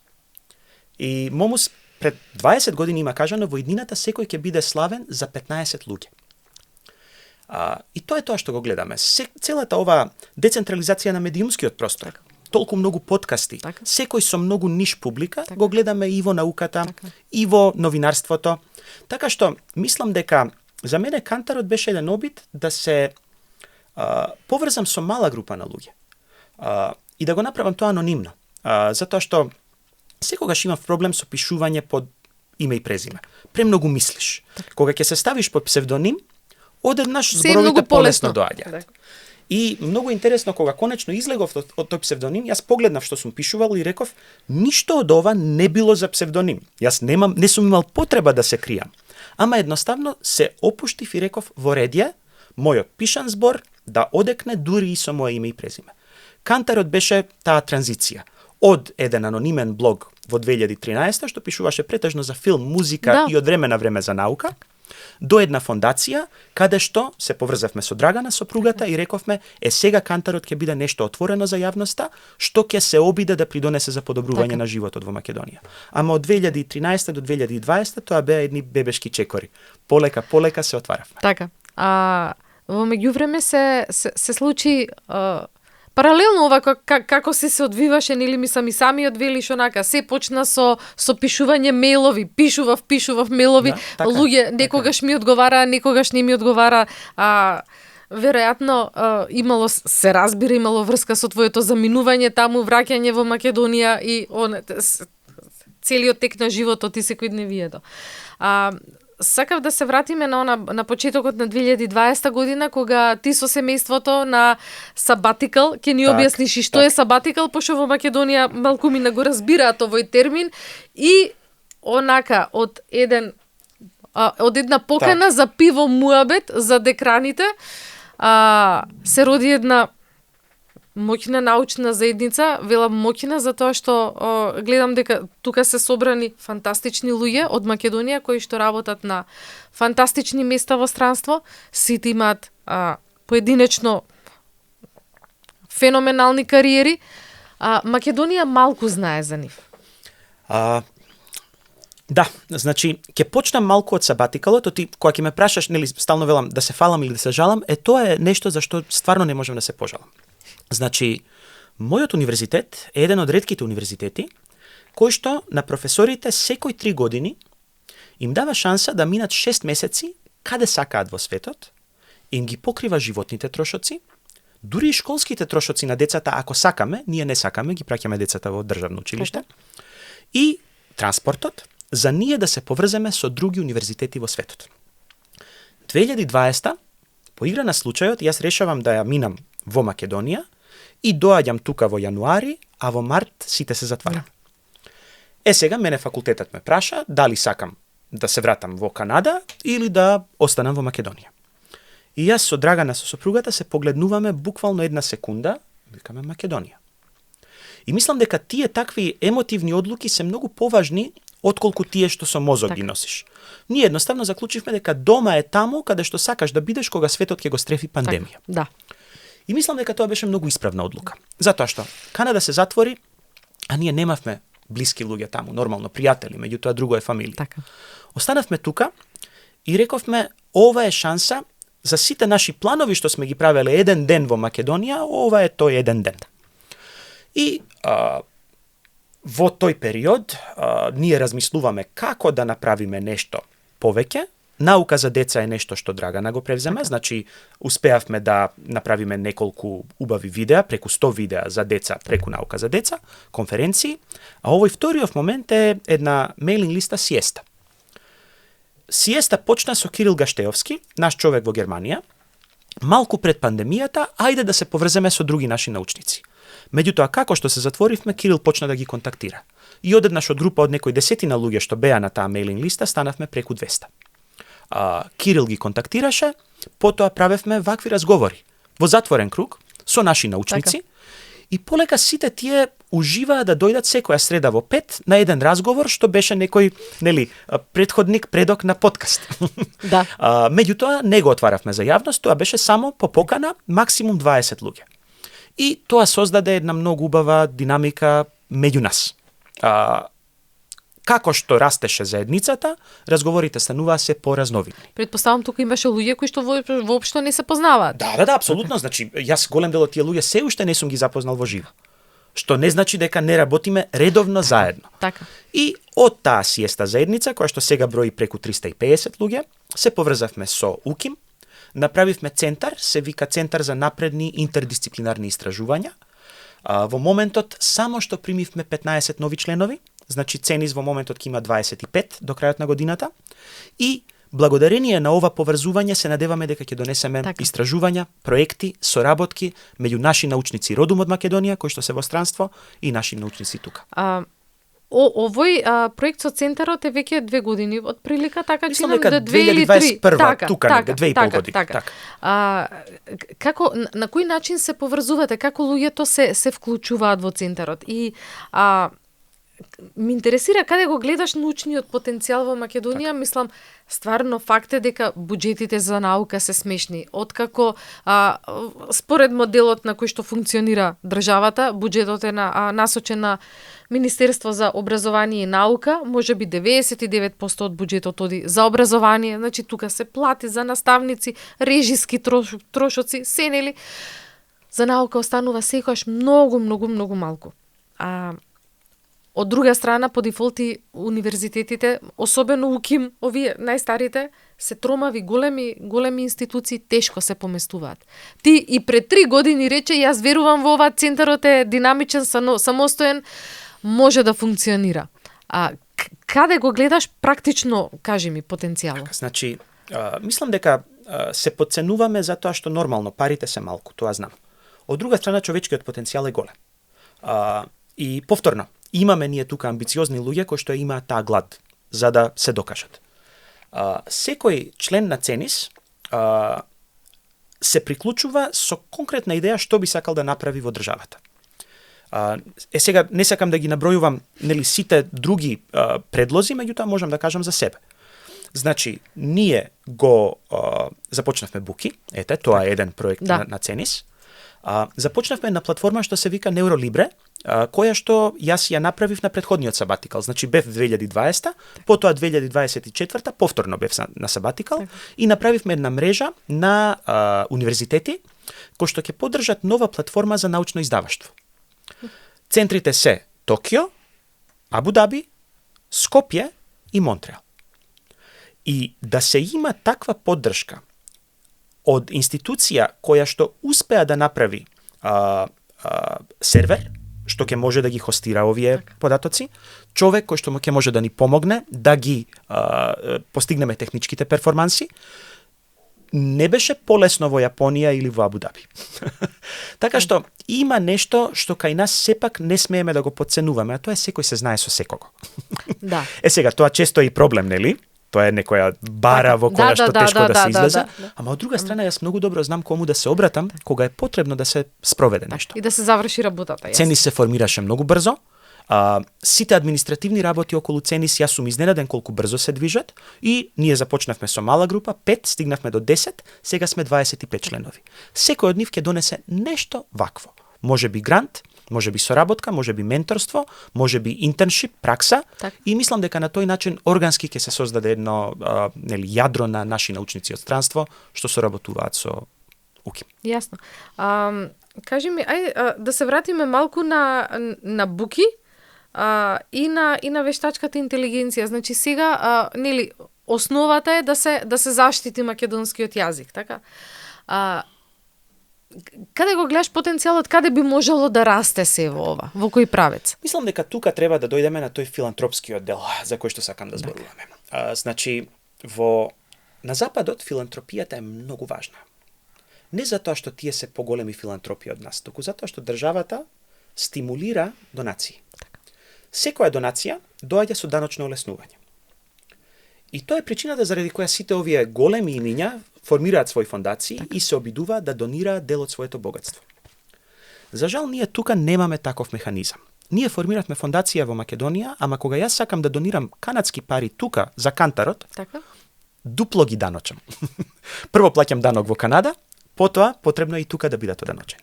и Момус пред 20 години има кажано во иднината секој ќе биде славен за 15 луѓе. И тоа е тоа што го гледаме. Целата ова децентрализација на медиумскиот простор, толку многу подкасти, секој со многу ниш публика, го гледаме и во науката, и во новинарството. Така што, мислам дека за мене кантарот беше еден обид да се поврзам со мала група на луѓе и да го направам тоа анонимно. Затоа што секогаш имав проблем со пишување под име и презиме. Премногу мислиш. Кога ќе се ставиш под псевдоним, одеднаш зборовите полесно доаѓаат. И многу интересно, кога конечно излегов од тој псевдоним, јас погледнав што сум пишувал и реков, ништо од ова не било за псевдоним. Јас не сум имал потреба да се кријам. Ама едноставно се опуштив и реков во редје, мојот пишан збор да одекне дури и со моје име и презиме. Кантарот беше таа транзиција од еден анонимен блог во 2013 што пишуваше претежно за филм, музика и од време на време за наука, до една фондација каде што се поврзавме со Драгана, сопругата, и рековме, сега кантарот ќе биде нешто отворено за јавноста, што ќе се обиде да придонесе за подобрување на животот во Македонија. Ама од 2013 до 2020 тоа беа едни бебешки чекори. Полека се отваравме. Така. Во меѓувреме се случи паралелно ова како се одвиваше, нели ми самиот велиш онака, се почна со пишување мејлови, пишував мејлови, така, луѓе некогаш ми одговара, некогаш не ми одговара, веројатно имало врска со твоето заминување таму, враќање во Македонија и целиот тек на животот и секојдневието. Сакав да се вратиме на почетокот на 2020 година, кога ти со семејството на сабатикал, ќе ни објасниш и што е сабатикал, пошто во Македонија малку ми не го разбираат овој термин, и онака од една покана за пиво муабет за декраните, се роди една моќна научна заедница, велам моќна затоа што гледам дека тука се собрани фантастични луѓе од Македонија кои што работат на фантастични места во странство, сите имаат поединечно феноменални кариери. Македонија малку знае за нив. Да, значи, ќе почнам малку од сабатикалот, кога ќе ме прашаш, нели, стално велам да се фалам или да се жалам, тоа е нешто за што стварно не можам да се пожалам. Значи, мојот универзитет е еден од ретките универзитети кој што на професорите секој 3 години им дава шанса да минат 6 месеци каде сакаат во светот, им ги покрива животните трошоци, дури и школските трошоци на децата, ако сакаме, ние не сакаме, ги праќаме децата во државно училиште, и транспортот, за ние да се поврземе со други универзитети во светот. 2020, по игра на случајот, јас решавам да ја минам во Македонија и доаѓам тука во јануари, а во март сите се затвараме. Сега мене факултетот ме праша дали сакам да се вратам во Канада или да останам во Македонија. И јас со Драгана, со сопругата, се погледнуваме буквално една секунда, викаме Македонија. И мислам дека тие такви емотивни одлуки се многу поважни отколку тие што со мозок ги носиш. Ние едноставно заклучивме дека дома е таму каде што сакаш да бидеш кога светот ќе го стрефи пандемија. Да. И мислам дека тоа беше многу исправна одлука. Затоа што Канада се затвори, а ние немавме блиски луѓе таму, нормално пријатели, меѓутоа друго е фамилија. Така. Останавме тука и рековме, ова е шанса за сите наши планови што сме ги правеле еден ден во Македонија, ова е тој еден ден. И во тој период ние размислуваме како да направиме нешто повеќе. Наука за деца е нешто што Драгана го превзема, значи успеавме да направиме неколку убави видеа, преку 100 видеа за деца, преку наука за деца, конференции, а овој вториот момент е една мейлинг листа Сиеста. Сиеста почна со Кирил Гаштеовски, наш човек во Германија, малку пред пандемијата, ајде да се поврземе со други наши научници. Меѓутоа, како што се затворивме, Кирил почна да ги контактира. И одеднаш од група од некои десетина луѓе што беа на таа мейлинг листа, станавме преку 200. Кирил ги контактираше, потоа правевме вакви разговори во затворен круг со наши научници, и полека сите тие уживаа да дојдат секоја среда во 5 на еден разговор што беше некој, нели, предок на подкаст. Да. Меѓутоа не го отваравме за јавност, тоа беше само по покана, максимум 20 луѓе. И тоа создаде една многу убава динамика меѓу нас. Како што растеше заедницата, разговорите стануваа се поразновидни. Предпоставам тука имаше луѓе кои што воопшто не се познаваат. Да, апсолутно. Значи, јас голем дел од тие луѓе се уште не сум ги запознал во живо. Што не значи дека не работиме редовно заедно. Така. И од таа сиеста заедница, која што сега брои преку 350 луѓе, се поврзавме со УКИМ, направивме центар, се вика Центар за напредни интердисциплинарни истражувања. Во моментот само што примивме 15 нови членови, значи Ценис во моментот ќе има 25 до крајот на годината, и благодарение на ова поврзување се надеваме дека ќе донесеме Така. истражувања, проекти, соработки меѓу наши научници родом од Македонија, кои што се во странство, и наши научници тука. Овој проект со центарот е веќе 2 години од прилика, така Мислам чинам дека да 2 или 3. 2021 тука негде, 2,5 години. Така. Како на кој начин се поврзувате, како луѓето се вклучуваат во центарот и ме интересира каде го гледаш научниот потенцијал во Македонија. Мислам, стварно факт е дека буџетите за наука се смешни. Откако според моделот на кој што функционира државата, буџетот е насочен на Министерство за образование и наука, може би 99% од буџетот оди за образование, значи тука се плати за наставници, режиски трошоци, се нели. За наука останува секогаш многу малку. Од друга страна, по дефолт и универзитетите, особено УКИМ, овие најстарите, се тромави големи институции, тешко се поместуваат. Ти и пред 3 години рече, јас верувам во ова, центарот е динамичен, самостоен, може да функционира. Каде го гледаш практично, кажи ми, потенцијалот? Значи, мислам дека се подценуваме затоа што нормално парите се малку, тоа знам. Од друга страна, човечкиот потенцијал е голем. И повторно, имаме ние тука амбициозни луѓе кои што имаат таа глад за да се докажат. Секој член на Ценис се приклучува со конкретна идеја што би сакал да направи во државата. Сега не сакам да ги набројувам нели сите други предлози, меѓутоа можам да кажам за себе. Значи, ние го започнавме Буки, тоа е еден проект на Ценис. Започнавме на платформа што се вика Neurolibre, која што јас ја направив на претходниот сабатикал. Значи бев 2020, потоа 2024 повторно бев на сабатикал и направивме една мрежа на универзитети кои што ќе поддржат нова платформа за научно издаваштво. Центрите се Токио, Абу Даби, Скопје и Монтреал. И да се има таква поддршка од институција која што успеа да направи сервер, што ќе може да ги хостира овие податоци, човек кој што ќе може да ни помогне да ги постигнеме техничките перформанси, не беше полесно во Јапонија или во Абу Даби. Така што има нешто што кај нас сепак не смееме да го подценуваме, а тоа е секој се знае со секого. Да. Сега, тоа често е и проблем, нели? Тоа е некоја бара во која што тешко да се излезе. Ама од друга страна, јас многу добро знам кому да се обратам кога е потребно да се спроведе нешто. И да се заврши работата. Ценис се формираше многу брзо. Сите административни работи околу Ценис, јас сум изненаden колку брзо се движат и ние започнавме со мала група, 5, стигнавме до 10, сега сме 25 членови. Секој од нив ќе донесе нешто вакво. Може би грант, може би соработка, може би менторство, може би интерншип, пракса. Так. И мислам дека на тој начин органски ќе се создаде едно јадро на наши научници од странство што соработуваат со УКИМ. Јасно. Кажи ми, да се вратиме малку на Буки и на вештачката интелигенција. Значи сега нели основата е да се заштити македонскиот јазик, така? Каде го гледаш потенцијалот, каде би можело да расте се во ова? Во кој правец? Мислам дека тука треба да дојдеме на тој филантропскиот дел за кој што сакам да зборуваме. Значи, на Западот филантропијата е многу важна. Не затоа што тие се поголеми филантропи од нас, туку затоа што државата стимулира донации. Секоја донација доаѓа со даночно олеснување. И тоа е причината заради која сите овие големи имиња формираат своји фондации и се обидуваат да донираат дел од своето богатство. За жал, ние тука немаме таков механизам. Ние формиравме фондација во Македонија, ама кога јас сакам да донирам канадски пари тука за кантарот, дупло ги даночам. Прво плаќам данок во Канада, потоа потребно е и тука да бидат оданочени.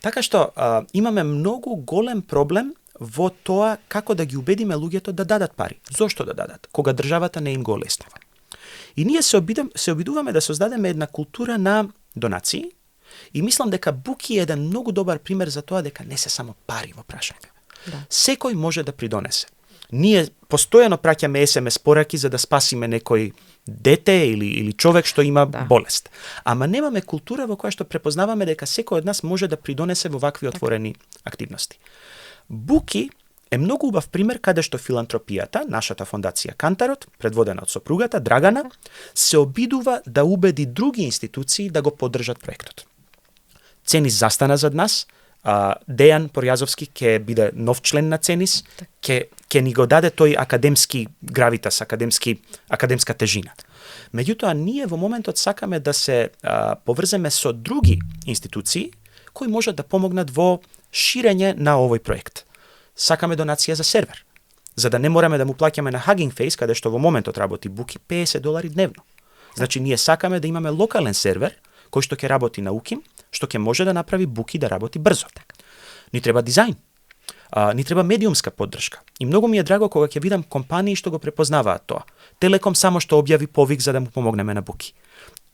Така што имаме многу голем проблем во тоа како да ги убедиме луѓето да дадат пари. Зошто да дадат, кога државата не им го олеснува. И ние се обидуваме да создадеме една култура на донации И мислам дека Буки е еден многу добар пример за тоа дека не се само пари во прашање. Да. Секој може да придонесе. Ние постојано праќаме SMS пораки за да спасиме некој дете или човек што има болест. Ама немаме култура во која што препознаваме дека секој од нас може да придонесе во вакви отворени активности. Буки е многу убав пример каде што филантропијата, нашата фондација Кантарот, предводена од сопругата Драгана, се обидува да убеди други институции да го поддржат проектот. Ценис застана зад нас, Дејан Порјазовски ќе биде нов член на Ценис, ќе ни го даде тој академски гравитас, академска тежина. Меѓутоа, ние во моментот сакаме да се поврземе со други институции кои можат да помогнат во ширење на овој проект. Сакаме донација за сервер, за да не мораме да му плаќаме на Hugging Face, каде што во моментот работи Буки, $50 дневно. Значи, ние сакаме да имаме локален сервер, кој што ќе работи на Уким, што ќе може да направи Буки да работи брзо. Ни треба дизајн, ни треба медиумска поддршка. И многу ми е драго кога ќе видам компании што го препознаваат тоа. Телеком само што објави повик за да му помогнеме на Буки.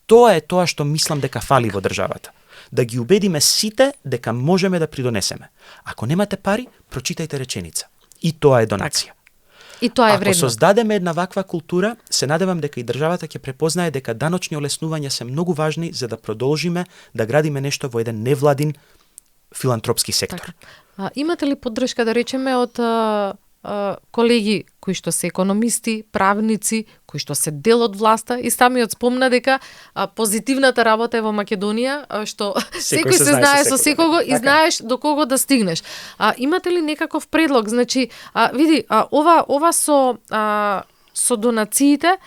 Тоа е тоа што мислам дека фали во државата. Да ги убедиме сите дека можеме да придонесеме. Ако немате пари, прочитајте реченица. И тоа е донација. И тоа е вредно. Ако создадеме една ваква култура, се надевам дека и државата ќе препознае дека даночни олеснувања се многу важни за да продолжиме да градиме нешто во еден невладин филантропски сектор. Така. Имате ли поддршка, да речеме, од колеги кои што се економисти, правници, кои што се дел од власта, и самиот спомна дека позитивната работа е во Македонија, што секој се знае со секого и знаеш до кого да стигнеш. Имате ли некаков предлог? Значи, види, ова со донациите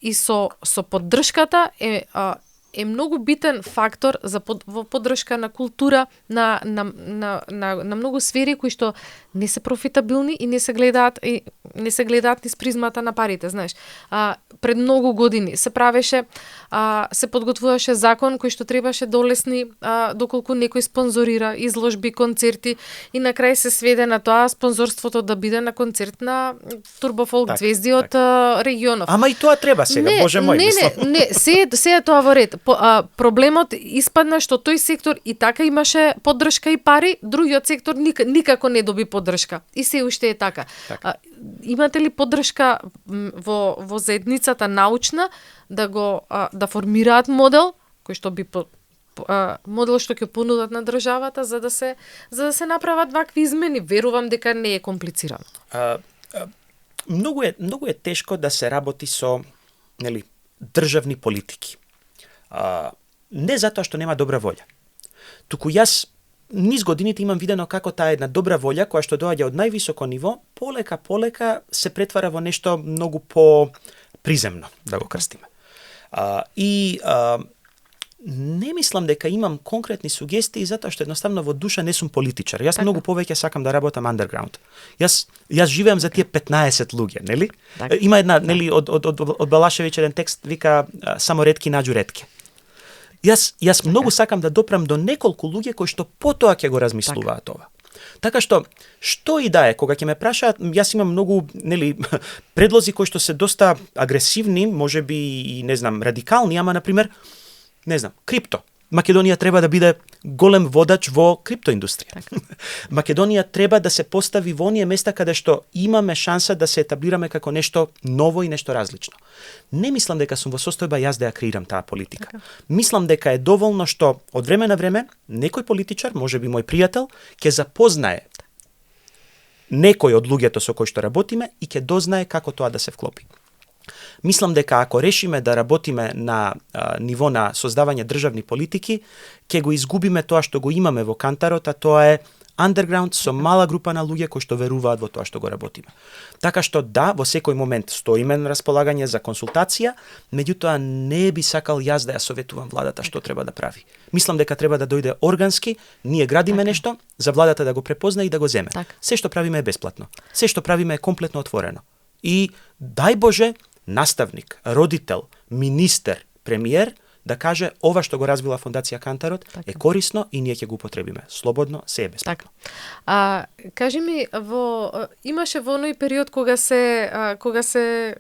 и со поддршката е многу битен фактор за во поддршка на култура на многу сфери кои што не се профитабилни и не се гледаат низ призмата на парите, знаеш. Пред многу години се правеше, се подготвуваше закон кој што требаше да олесни доколку некој спонзорира изложби, концерти, и на крај се сведе на тоа спонзорството да биде на концерт на турбофолк звезди од регионов. Ама и тоа треба сега, боже мој, мислам. Не, се е тоа во ред. Проблемот испадна што тој сектор и така имаше поддршка и пари, другиот сектор никако не доби поддршка. И се уште е така. Имате ли поддршка во заедницата научна да формираат модел кој што би модел што ќе понудат на државата за да се направат вакви измени? Верувам дека не е комплицирано. Многу е тешко да се работи со државни политики. Не затоа што нема добра волја. Туку јас низ годините имам видено како таа една добра волја која што доаѓа од највисоко ниво, полека се претвара во нешто многу по-приземно, да го крстиме. Не мислам дека имам конкретни сугестии затоа што едноставно во душа не сум политичар. Јас многу повеќе сакам да работам underground. Јас живеам за тие 15 луѓе, нели? Има една, нели, од Балашевиќ еден текст вика само ретки наѓу ретки. Јас многу сакам да допрам до неколку луѓе кои што потоа ќе го размислуваат ова. Така што и да е, кога ќе ме прашаат, јас имам многу, предлози кои што се доста агресивни, можеби и радикални, ама на пример, крипто. Македонија треба да биде голем водач во криптоиндустрија. Македонија треба да се постави во оние места каде што имаме шанса да се етаблираме како нешто ново и нешто различно. Не мислам дека сум во состојба јас да ја креирам таа политика. Мислам дека е доволно што од време на време некој политичар, можеби мој пријател, ќе запознае некој од луѓето со кои што работиме и ќе дознае како тоа да се вклопи. Мислам дека ако решиме да работиме на ниво на создавање државни политики, ќе го изгубиме тоа што го имаме во Кантарот, а тоа е underground со мала група на луѓе кои што веруваат во тоа што го работиме. Така што да, во секој момент стоиме на располагање за консултација, меѓутоа не би сакал јас да ја советувам владата што треба да прави. Мислам дека треба да дојде органски, ние градиме нешто, за владата да го препозна и да го земе. Се што правиме е бесплатно. Се што правиме е комплетно отворено. И дај Боже, наставник, родител, министер, премиер да каже ова што го развила Фондација Кантарот Така. е корисно и ние ќе го употребиме слободно, се е бесплатно. Така. Кажи ми, имаше во оној период кога се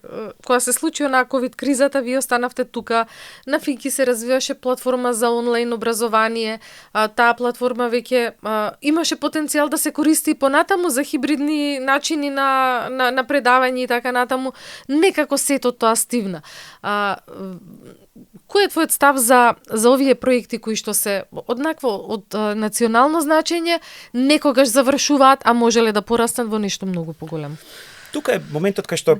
случи онаа ковид кризата, вие останавте тука, на Фики се развиваше платформа за онлайн образование, таа платформа веќе имаше потенцијал да се користи понатаму за хибридни начини на предавање и така натаму, некако сето тоа стивна. Кој е твојот став за овие проекти кои што се од национално значење, некогаш завршуваат, а можеле да пораснат во нешто многу поголемо? Тука е моментот кај што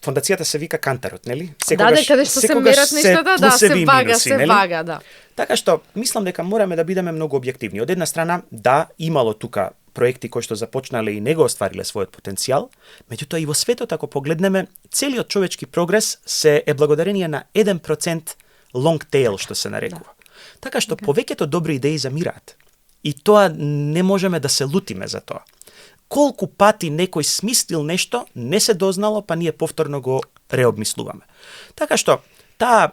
фондацијата се вика Кантарот, нели? Каде што се мерат нештата, се вага, да. Така што мислам дека мораме да бидеме многу објективни. Од една страна, да, имало тука проекти кои што започнале и не го оствариле својот потенцијал, меѓутоа и во светот ако погледнеме, целиот човечки прогрес се е благодарение на 1% long tail што се нарекува. Така што повеќето добри идеи замираат. И тоа не можеме да се лутиме за тоа. Колку пати некој смислил нешто, не се дознало, па ние повторно го реобмислуваме. Така што таа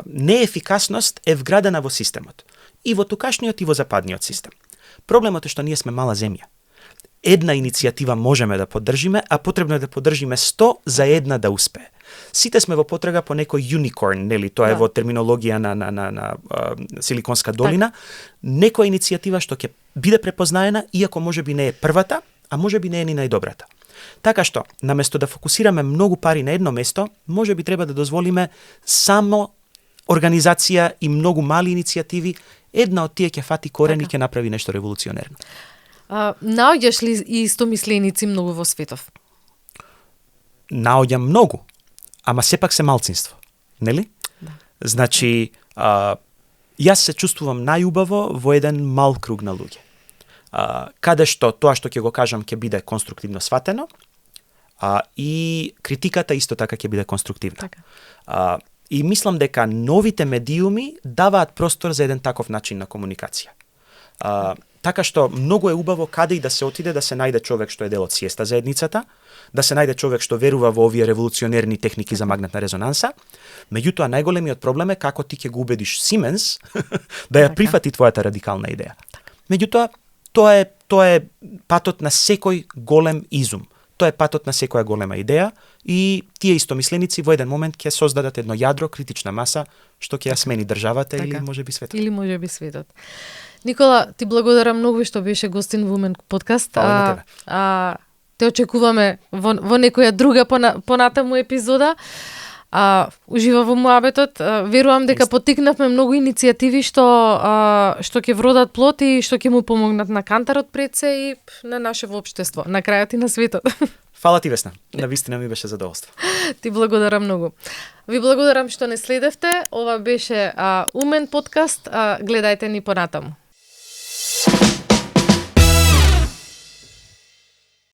неефикасност е вградена во системот. И во тукашниот и во западниот систем. Проблемот е што ние сме мала земја. Една иницијатива можеме да поддржиме, а потребно е да поддржиме 100 за една да успее. Сите сме во потрага по некој unicorn, нели, тоа е во терминологија на Силиконска долина, некоја иницијатива што ќе биде препознаена, иако можеби не е првата, а можеби не е ни најдобрата. Така што, наместо да фокусираме многу пари на едно место, можеби треба да дозволиме само организација и многу мали иницијативи, една од тие ќе фати корен и ќе направи нешто револуционерно. Наоѓаш ли истомисленици многу во светов? Наоѓам многу, ама сепак се малцинство, нели? Да. Значи, јас се чувствувам најубаво во еден мал круг на луѓе. Каде што тоа што ќе го кажам ќе биде конструктивно сватено, и критиката исто така ќе биде конструктивна. Така. И мислам дека новите медиуми даваат простор за еден таков начин на комуникација. Така што многу е убаво каде и да се отиде да се најде човек што е дел од свиеста заедницата, да се најде човек што верува во овие револуционерни техники за магнетна резонанса. Меѓутоа најголемиот проблем е како ти ќе го убедиш Siemens да ја прифати твојата радикална идеја. Меѓутоа тоа е патот на секој голем изум. Тоа е патот на секоја голема идеја и тие истомисленици во еден момент ќе создадат едно јадро, критична маса, што ќе ја смени државата или можеби светот. Или можеби светот. Никола, ти благодарам многу што беше гостин во Women подкаст. Те очекуваме во некоја друга понатаму епизода. Ужива во муабетот. Верувам дека поттикнавме многу иницијативи што ќе вродат плод и што ќе му помогнат на Кантарот пред се и на нашето општество, на крајот и на светот. Фала ти, Весна. Навистина ми беше задоволство. Ти благодарам многу. Ви благодарам што не следевте. Ова беше Women подкаст. Гледајте ни понатаму.